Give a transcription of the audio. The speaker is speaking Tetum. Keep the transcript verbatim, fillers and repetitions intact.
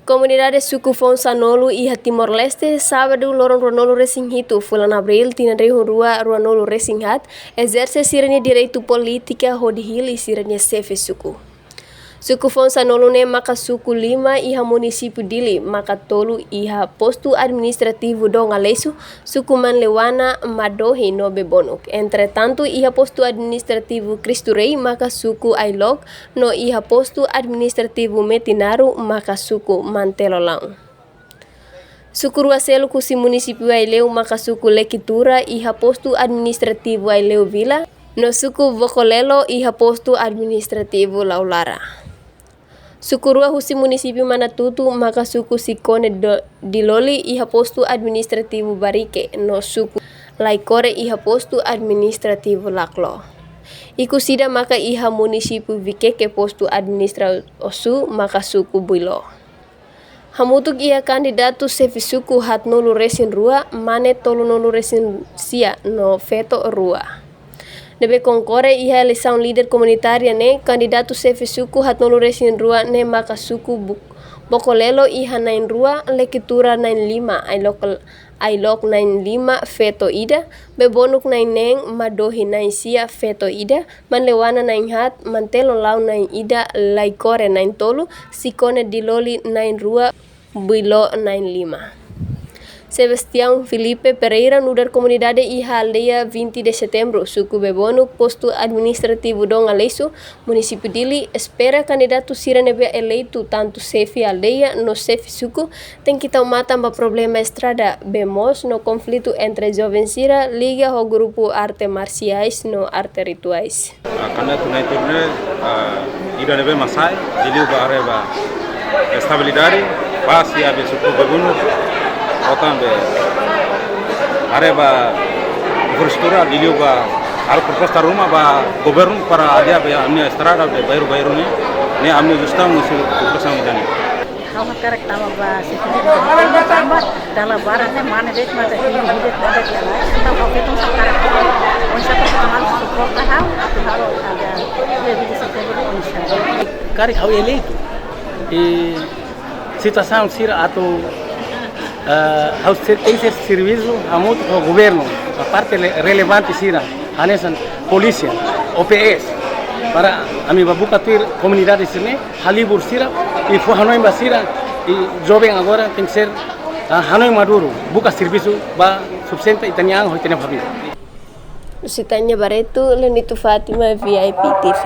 Komunidade suku foun sanulu iha Timor-Leste, sábadu loron ruanulu-resin-hitu fulan Abríl tinan rihun rua ruanulu-resin-haat, ezerse sira-nia direitu polítika hodi hili sira-nia xefe suku. Suku foun sanulu ne'e maka suku lima iha munisípiu Dili, maka tolu iha postu administrativu Dom Aleixo, suku Manleuana, Madohi no Bebonuk. Entretantu, iha postu administrativu Cristo Rei maka suku Ailok, no iha postu administrativu Metinaro maka suku Mantelolaun. Suku rua seluk husi munisípiu Aileu maka suku Lekitura iha postu administrativu Aileu Vila, no suku Bokolelo iha postu administrativu Laulara. Suku rua husi munisípiu Manatutu maka suku Sikone Do-, Diloli iha postu administrativu Barike, no suku Laikore iha postu administrativu Laklo. Ikus ida maka iha munisípiu Vikeke postu administrativu Osu maka suku Builo. Hamutuk iha kandidatu xefe suku haatnulu-resin-rua, mane tolunulu-resin-sia no feto rua ne'ebé konkore iha eleisaun líder komunitária ne'e, kandidatu xefe suku haatnulu-resin-rua ne'e maka suku Bu-, Bokolelo iha na'in rua, Lekitura na'in lima, Ailok, Ailok na'in lima, feto ida, Bebonuk na'in neen, Madohi na'in sia, feto ida, Manleuana na'in haat, Mantelolaun na'in ida, Laikore na'in tolu, Sikone Diloli na'in rua, Builo na'in lima. Sebastião Filipe Pereira, nu'udar komunidade iha aldeia vinte de Setembro, suku Bebonuk, postu administrativu Dom Aleixo, munisípiu Dili, espera kandidatu sira ne'ebé eleitu, tantu xefe aldeia no xefe suku, tenke tau matan ba problema estrada, bee moos no konflitu entre joven sira liga ho grupu arte marsiais no arte rituais. Ah, kandidatu na'in tolu ne'e, ah, ida ne'ebé mak sai, liuliu ba área ba estabilidade, pás iha be suku Bebonuk, ou tanba área ba infraestrutura, liuliu ba halo proposta ruma ba governu para hadi'a be ami-nia estrada be bairru-bairru ne'e, ne'e ami-nia jestaun husi proposta ida-ne'e. Ha'u hakarak tama ba sifili ba tanba dala barak ne'e mane de'it maka hili de'it maka kala. Entaun ha'u feto sá karik. Oinsá para ha'u suporta ha'u, atu ha'u ada lebih di sifili oinsá. Karik ha'u eleitu. I situasaun sira atu, eh, ha'u ser, tenke ser servisu hamutuk ho governu, ba parte le-, relevante sira, hanesan polísia, O P S, para ami bá buka tuir komunidade sira-ne'e, halibur sira, i fó hanoin ba sira, i joven agora tenke ser, ah, hanoin maduru, buka servisu ba sustenta ita-nia an ho ita-nia família. Lusitânia Barreto, Lenito Fátima, V I P T V.